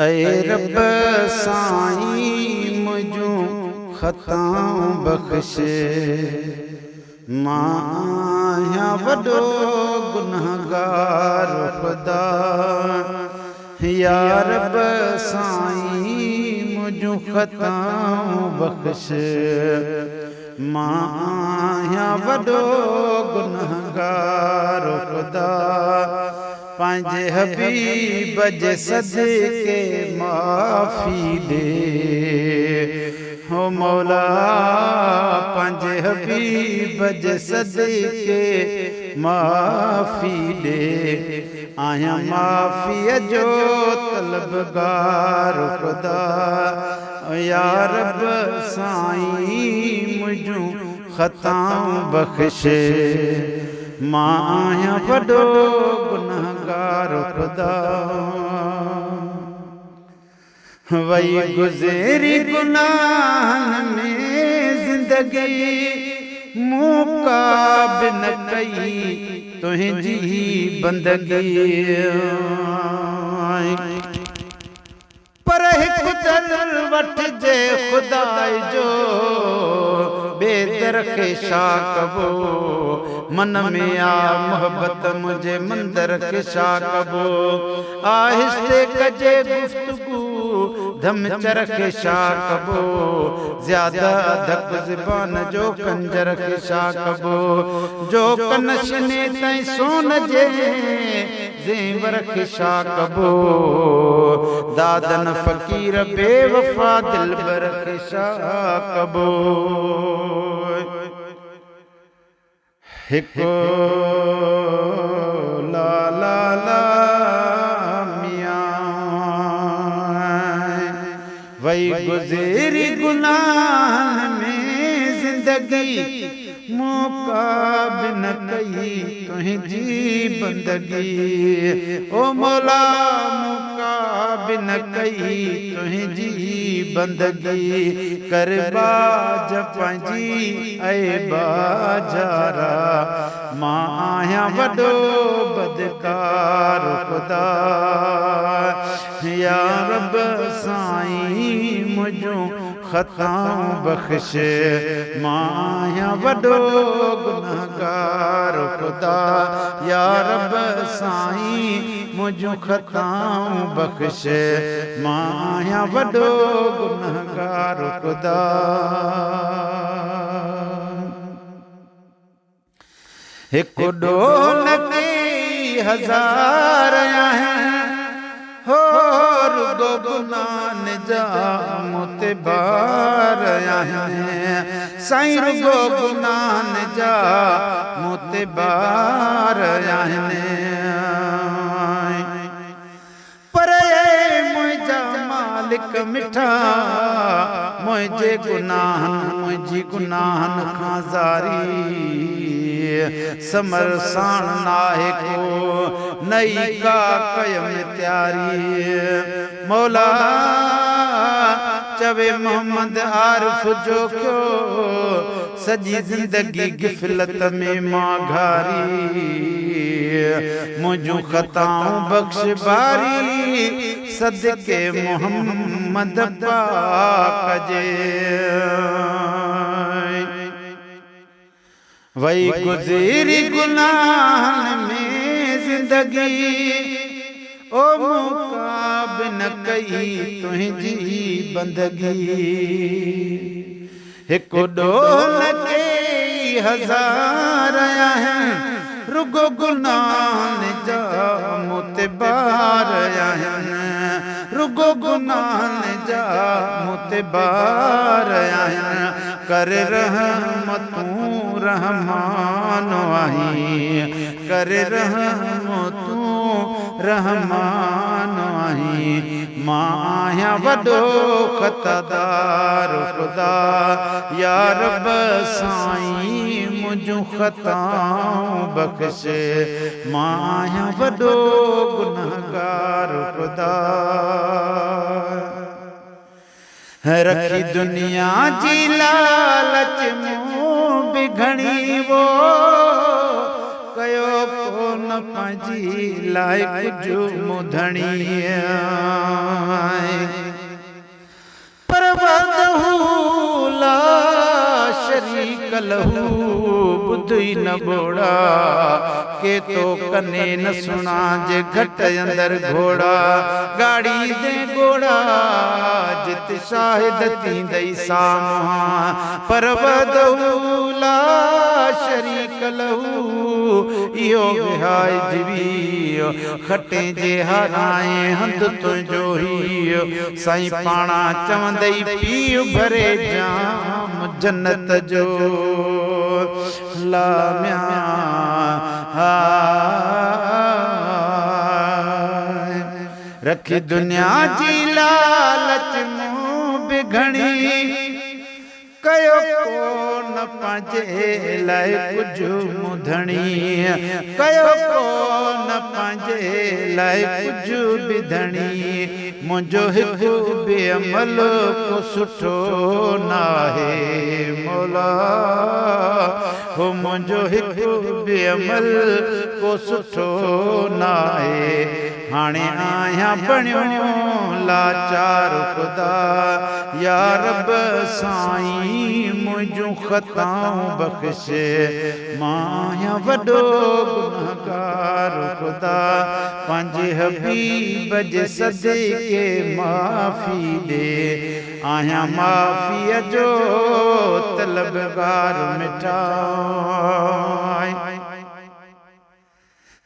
ऐ रब साईं मुंहिंजूं ख़ताऊं बख़्श, मां आहियां वॾो गुनहगार ख़ुदा। या रब साईं मुंहिंजूं ख़ताऊं बख़्श, मां आहियां वॾो गुनहगार ख़ुदा। पंहिंजे हबीब जे सदके माफ़ी ॾे, हो मौला पंहिंजे हबीब जे सदके माफ़ी ॾे। आहियां माफ़ीअ जो तलबगार ख़ुदा। या रब साईं मुंहिंजूं ख़ताऊं बख़्श, मां आहियां वॾो गुनहगार ख़ुदा। वई गुज़री गुनाहनि में ज़िंदगी, मूं का बि न कई तुंहिंजी बंदगी। पर हिकु दर वठिजे ख़ुदा जो, बेदर खे छा कबो। मन में आ मोहबत मुंहिंजे मंदर खे छा कबो। आहिस्ते कजे गुफ़्तगू धमचर खे छा कबो। ज़्यादा धक ज़बान जो कंजर खे छा कबो। जो कन शने ताईं सोन जे ज़ेवर खे छा कबो। दादन फ़क़ीर बेवफ़ा दिलबर खे छा कबो। हिकु ला ला ला मियां, वई गुज़री गुनाहनि में ज़िंदगी, मूं का बि न कई तुंहिंजी बंदगी। ओ मौला मूं का बि न कई तुंहिंजी बंदगी। कर बाज पंहिंजी ऐ बाजारा, मां आहियां वॾो बदकार ख़ुदा। या रब साईं मुंहिंजूं ख़ताऊं बख़्श, मां आहियां वॾो गुनहगार ख़ुदा। या रब साईं मुंहिंजूं ख़ताऊं बख़्श, मां आहियां वॾो गुनहगार ख़ुदा। हिकु ॾोह न कई हज़ार आहिनि, हो रुगो गुनाहनि जा मूं ते बार आहिनि। साईं रुगो गुनाहनि जा मूं ते बार आहिनि। पर मुंहिंजा मालिक मिठा, मुंहिंजे गुनाहनि मुंहिंजी गुनाहनि खां ज़ारी। समर साण नाहे को नई का कयम तयारी। मौला चवे मोहम्मद आरिफ जो कयो, सॼी ज़िंदगी गिफ़लत में मां घारी। मुंहिंजूं ख़ताऊं बख़्श बारी, सदके मोहम्मद पाक जे। वई गुज़री गुनाहनि में ज़िंदगी, ओ मूं का बि न कई तुंहिंजी बंदगी। हिकु ॾोह न कई हज़ार आहिनि, रुगो गुनाहनि जा मूं ते बार आहिनि। रुगो गुनाहनि जा मूं ते बार आहिनि। कर रहम तूं रहमान आहीं, कर रहम तूं रहमान आहीं। मां आहियां वॾो ख़तादार ख़ुदा। या रब साईं मुंहिंजूं ख़ताऊं बख़्श, मां आहियां वॾो गुनहगार ख़ुदा। रखी दुनिया जी लालच मूं बि घणी वो, कयो कोन पंहिंजी लाइ कुझु मूं धणी। ٻڌ ئي نه ٻوڙا، ڪي تو ڪني نه سڻا جي گهٽ اندر گهوڙا، ڳاڙيندي ڳوڙها جت شاهد ٿيندئي سامهان، پر وحده لا شريڪ له اهو وهائج ويو، کٽي جي هارائين هنڌ تنهنجو هيء، سائين پاڻا چوندئي پيءُ ڀري جام جنت جو، لاميا ها رکي دنيا جي لالچ مون به گهڻي، ڪيو ڪونه پنهنجي لاءِ ڪجهه مون ڌڻي، ڪيو ڪونه پنهنجي لاءِ ڪجهه به ڌڻي، منهنجو هڪ به عمل ڪو سٺو ناهي مولا، هو منهنجو هڪ به عمل ڪو سٺو ناهي، هاڻي آهيان بڻيو لاچار خدا، يا رب سائين منهنجون خطائون بخش، مان آهيان وڏو گنهگار خدا، پنهنجي حبيب جي صدقي معافي ڏي، آهيان معافيءَ جو طلبگار مٺا.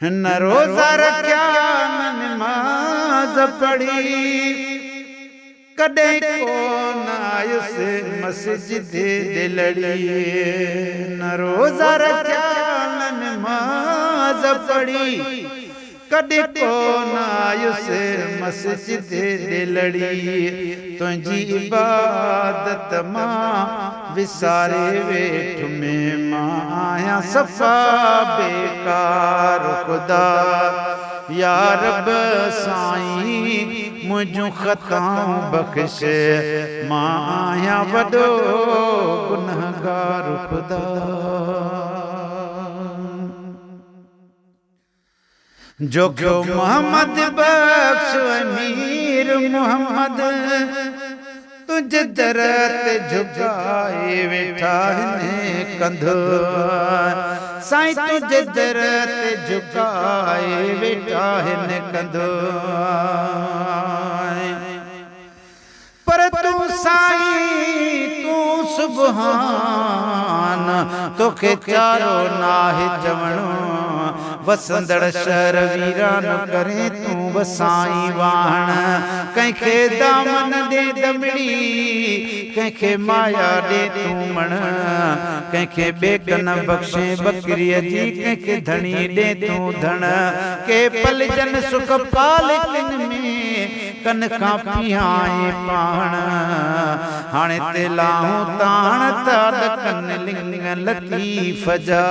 نه روزا رکيا نه نماز پڙهي، ڪڏهن ڪونه آيس مسجد دلڙي، نه روزا رکيا نه نماز پڙهي، ڪڏهن ڪونه آيس مسجد دلڙي، تنهنجي عبادت مان وساري ويٺم، مان آهيان صفا بيڪار خدا، يا رب سائين منهنجون خطائون بخش، مان آهيان وڏو گنهگار خدا. جوکيو محمد بخش مير محمد، تنهنجي در تي جهڪائي ويٺا آهن ڪنڌ، سائين تنهنجي در تي جهڪائي ويٺا آهن ڪنڌ، پر تون سائين تون سبحان، توکي چارو ناهي چوڻو، وسندڙ شهر ويران ڪري تون وسائين واهڻ، ڪنهن کي دامن ڏي دمڙي، ڪنهن کي مايا ڏي تون مڻ، ڪنهن کي ٻيڪن بخشي ٻڪريءَ جي، ڪنهن کي ڌڻي ڏي تون ڌڻ، ڪي پلجن سک پالڪن ۾، ڪن کان پيائين پاڻ، هاڻي تي لاهون تاڻ ٿا ڏڪن لنگ لطيف جا.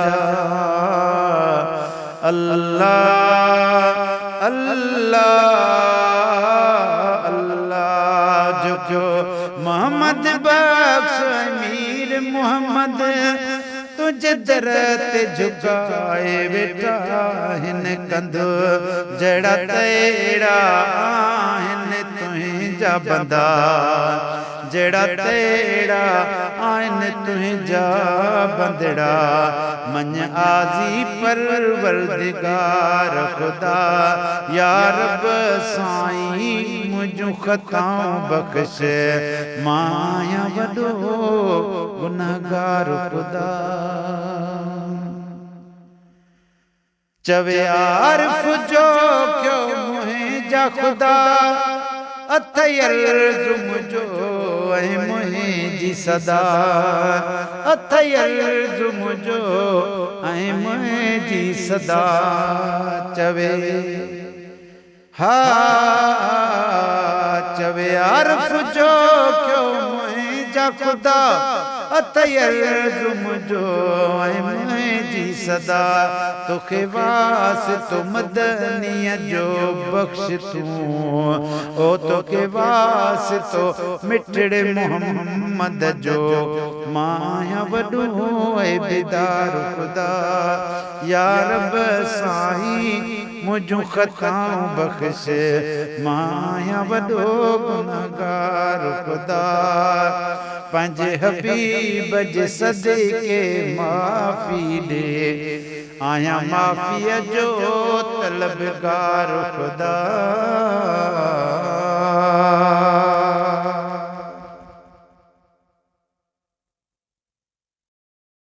الله الله الله جهڪيو محمد بخش مير محمد، تنهنجي در تي جهڪائي ويٺا آهن ڪنڌ، جهڙا تهڙا آهن تنهنجا بندا، جهڙا تهڙا آهن تنهنجا بندڙا، مڃ آزي پروردگار خدا، يا رب سائين منهنجون خطائون بخش، مان آهيان وڏو گنهگار خدا. چوي عارف جو ڪيو منهنجا خدا، اٿئي عرض منهنجو ۽ منهنجي صدا، اٿئي عرض منهنجو ۽ منهنجي صدا، چوي ها چوي عارف جو ڪيو منهنجا خدا، اٿئي عرض منهنجو ۽ منهنجي صدا، توکي واسطو مدنيءَ جو بخش تون، او توکي واسطو مٺڙي محمد جو، مان آهيان وڏو ۽ بيدار خدا، يا رب سائين منهنجون خطائون بخش، مان آهيان وڏو گنهگار خدا. पंहिंजे हबीब जे सदके माफ़ी ॾे। आहियां माफ़ीअ जो तलबगार ख़ुदा।